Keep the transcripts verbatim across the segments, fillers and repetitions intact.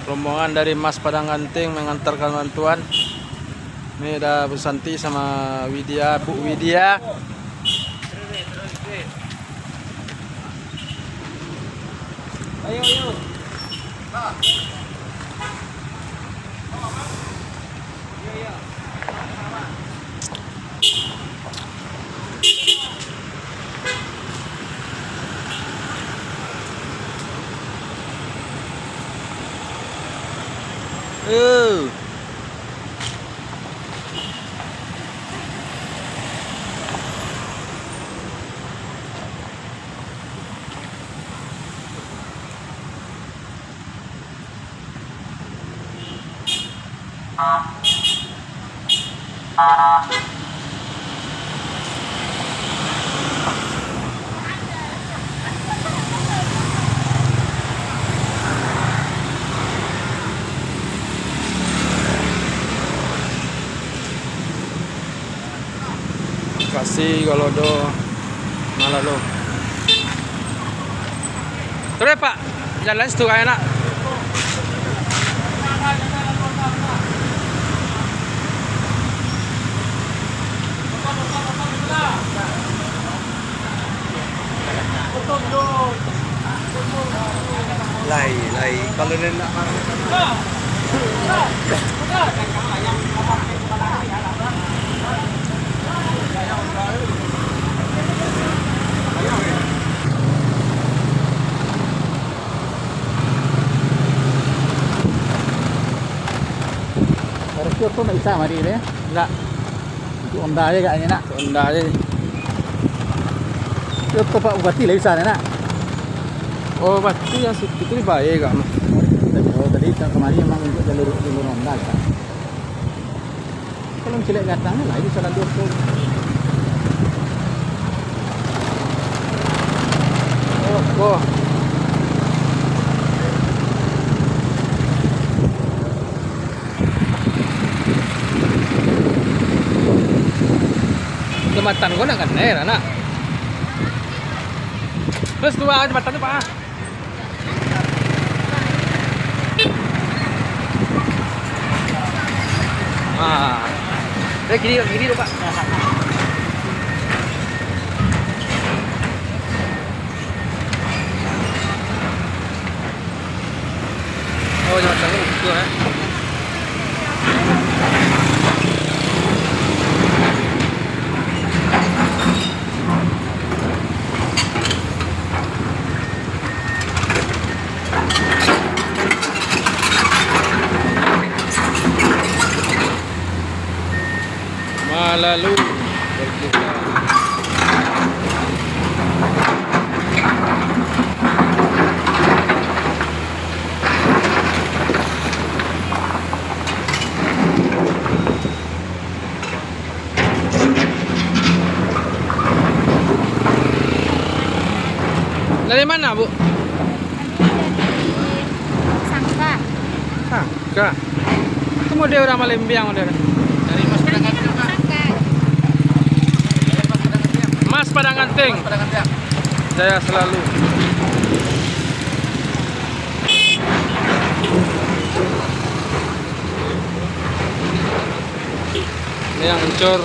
Rombongan dari Mas Padang Ganteng mengantarkan bantuan. Ini ada Bu Santi sama Widya, Bu Widya. Ayo, ayo. Makasih kalau do malah lo. Terus, Pak, jalan situ kan enak. Lai, lai. Kalau dia nak Harusnyo tu ndak bisa mari deh. Ndak. Untuk Honda je agaknyo nak. Untuk Honda je. Yo, tu Pak Bupati lah bisa nak. Oh, Bupati yang situ tu dibayar agak mah. Oh, tadi ka-, kamari memang untuk jalur, jalur Honda kan. Kalau cilek gatang ni lah, bisa lalu tu. Oh, oh. Jambatan ko nak kanai lah, nak. Terus tu, ah, jambatan tu, Pak. Ah. Eh, kiri, kiri tu, Pak. Oh, jambatan tu, eh. Malalu berkisar. Dari mana, Bu? Kami dari Sangka. Sangka. Ka. Itu model urang Malembiang model. Dari Mas Padang Ganteng, Pak. Mas Padang Ganteng. Mas Padang Ganteng. Jaya selalu. Ini yang hancur.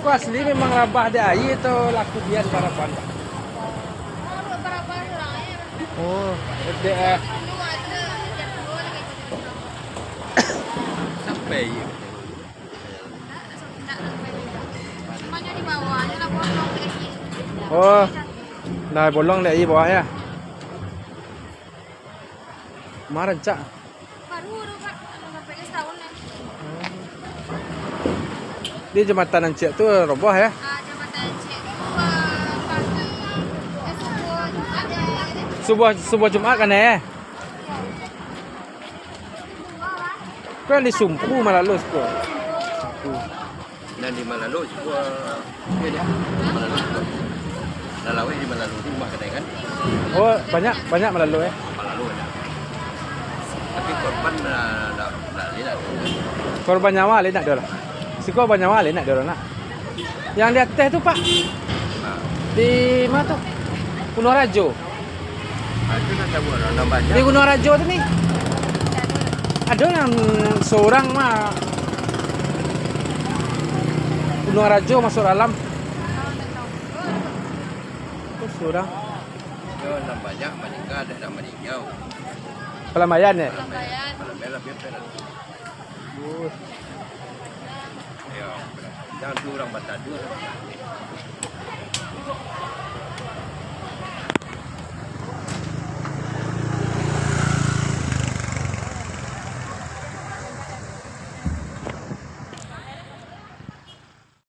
Asli memang rabah di aia tu laku nian baraban. Oh, dek, eh. Sampai aia. Oh, nah bolong dek aia bawah ya. Kemarin cak. Baru tu, Pak. Sampai dia setahun lah. Di jambatan nan ciek tu roboh ya? Ah, jambatan nan ciek tu, ah, pagi, eh, subuh Jumat dia. Subuh, subuh Jumat kan eh? Kan di Sumpu malalu tu. Sumpu. Nan di Malalo juo, iyo, di Malalo juo. Nan laweh di Malalo tu rumah kadai kan? Oh, banyak, banyak Malalo eh. Malalo banyak. Tapi korban, ah, dah, dah, dah, dah. Korban nyawa lah nak doh lah. Siko korban nyawa lah nak doh lah nak. Yang di ateh tu, Pak. Ah. Di ma tu? Gunung Rajo. Ah, itu nan tahu lah, nan banyak. Di Gunung Rajo tu ni. Ado nan surang mah. Gunung Rajo masuak dalam. Tu surang. Yo, nan banyak maningga, ado nan maningga. Palambaian ya? Palambaian. Palambaian lah, biar perak. Oh. Yo, jan tu urang batadu.